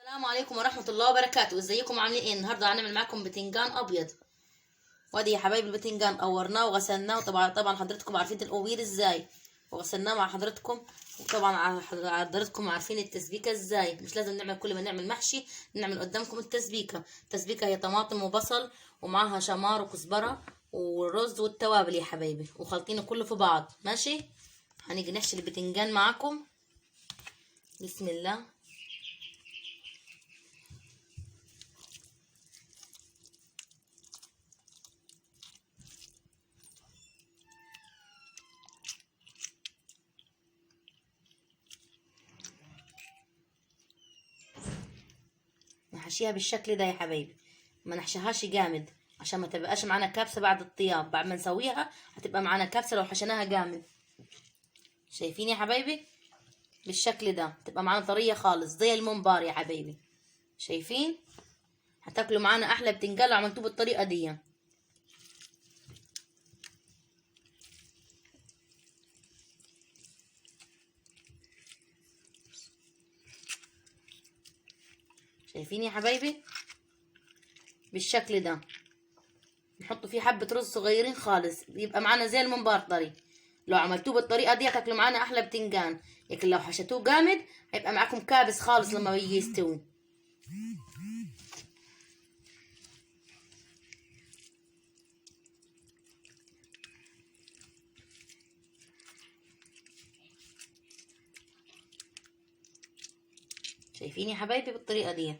السلام عليكم ورحمة الله وبركاته. ازيكم عاملين ايه؟ النهارده هنعمل معاكم بتنجان ابيض. وادي يا حبايبي البتنجان قورناه وغسلناه، وطبعا حضرتكم عارفين القوير ازاي، وغسلناه مع حضرتكم، وطبعا حضرتكم عارفين التسبيكه ازاي. مش لازم نعمل كل ما نعمل محشي نعمل قدامكم التسبيكه. التسبيكه هي طماطم وبصل ومعاها شمار وكزبره والرز والتوابل يا حبايبي، وخلطينه كله في بعض. ماشي، هنيجي نحشي البتنجان معاكم. بسم الله. نحشيها بالشكل ده يا حبايبي، ما نحشيهاش جامد عشان ما تبقاش معانا كبسة بعد الطياب. بعد ما نسويها هتبقى معانا كبسة لو حشيناها جامد. شايفين يا حبايبي بالشكل ده تبقى معانا طرية خالص زي الممبار يا حبايبي. شايفين؟ هتاكلوا معانا احلى بتنجان لو عملتوه بالطريقة دي. شايفين يا حبايبي بالشكل ده؟ نحط فيه حبة رز صغيرين خالص، يبقى معانا زي الممبار طري. لو عملتوه بالطريقة دي هتاكلوا معانا احلى بتنجان، لكن لو حشتوه جامد هيبقى معاكم كابس خالص لما يجي يستوي. شايفين يا حبايبي بالطريقة دي؟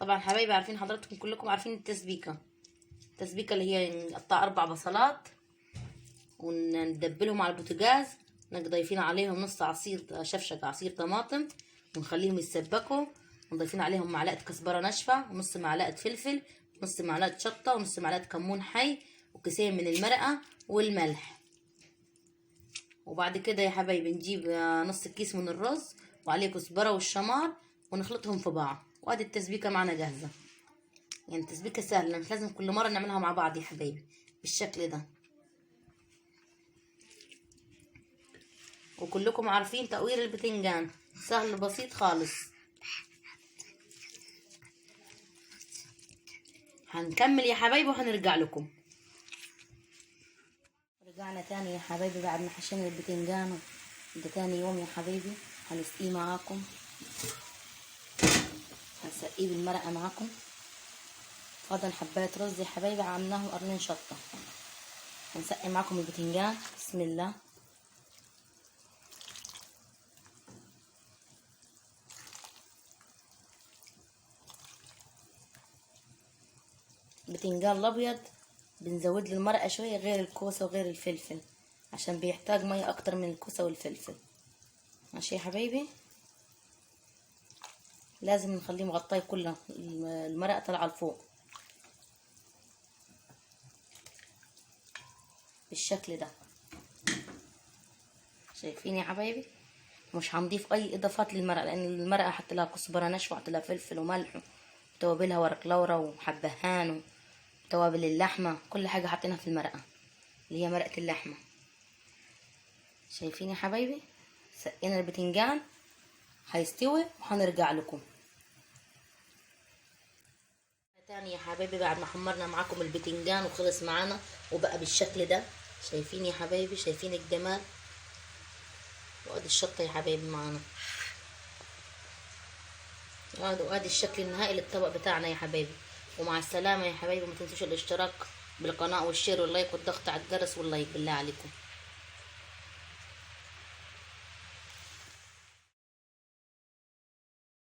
طبعا حبايبي عارفين حضراتكم كلكم عارفين التسبيكه. التسبيكه اللي هي نقطع 4 بصلات وندبلهم على البوتاجاز، نجي ضايفين عليهم نص عصير شفشق عصير طماطم، ونخليهم يتسبكوا، ونضيفين عليهم معلقه كزبره ناشفة ونص معلقه فلفل ونص معلقه شطه ونص معلقه كمون حي وكيسين من المرقه والملح. وبعد كده يا حبايبي نجيب نص كيس من الرز وعليه كزبره والشمار ونخلطهم في بعض، وادي التسبيكه معنا جاهزة. يعني التسبيكه سهلة، مش لازم كل مرة نعملها مع بعض يا حبايبي بالشكل ده. وكلكم عارفين تقوير البتنجان سهل بسيط خالص. هنكمل يا حبايبي وهنرجع لكم. رجعنا تاني يا حبايبي بعد ما حشينا البتنجان. ده تاني يوم يا حبايبي هنسقيه معاكم، هنسقيه بالمرقه معاكم. فضل حبايه رز يا حبايبي عملناهم قرنين شطه. هنسقي معاكم البتنجان. بسم الله. البتنجان الابيض بنزود له المرقه شوية غير الكوسه وغير الفلفل، عشان بيحتاج مية اكتر من الكوسه والفلفل. ماشي يا حبايبي، لازم نخليه مغطيه كله، المرقه طالعه لفوق بالشكل ده. شايفين يا حبايبي؟ مش هنضيف اي اضافات للمرقه، لان المرقه حط لها كزبره ناشفة وحط لها فلفل وملح وتوابلها ورق لورا وحبهان وتوابل اللحمة، كل حاجة حاطينها في المرقه اللي هي مرقه اللحمة. شايفين يا حبايبي؟ سقينا البتنجان هيستوي وهنرجع لكم تاني يا حبايبي. بعد ما حمرنا معاكم البتنجان وخلص معانا وبقى بالشكل ده. شايفين يا حبايبي؟ شايفين الجمال؟ وادي الشطه يا حبايبي معانا، وادي الشكل النهائي للطبق بتاعنا يا حبايبي. ومع السلامة يا حبايبي، وما تنسوش الاشتراك بالقناة وال share وال like والضغط على الجرس وال like بالله عليكم.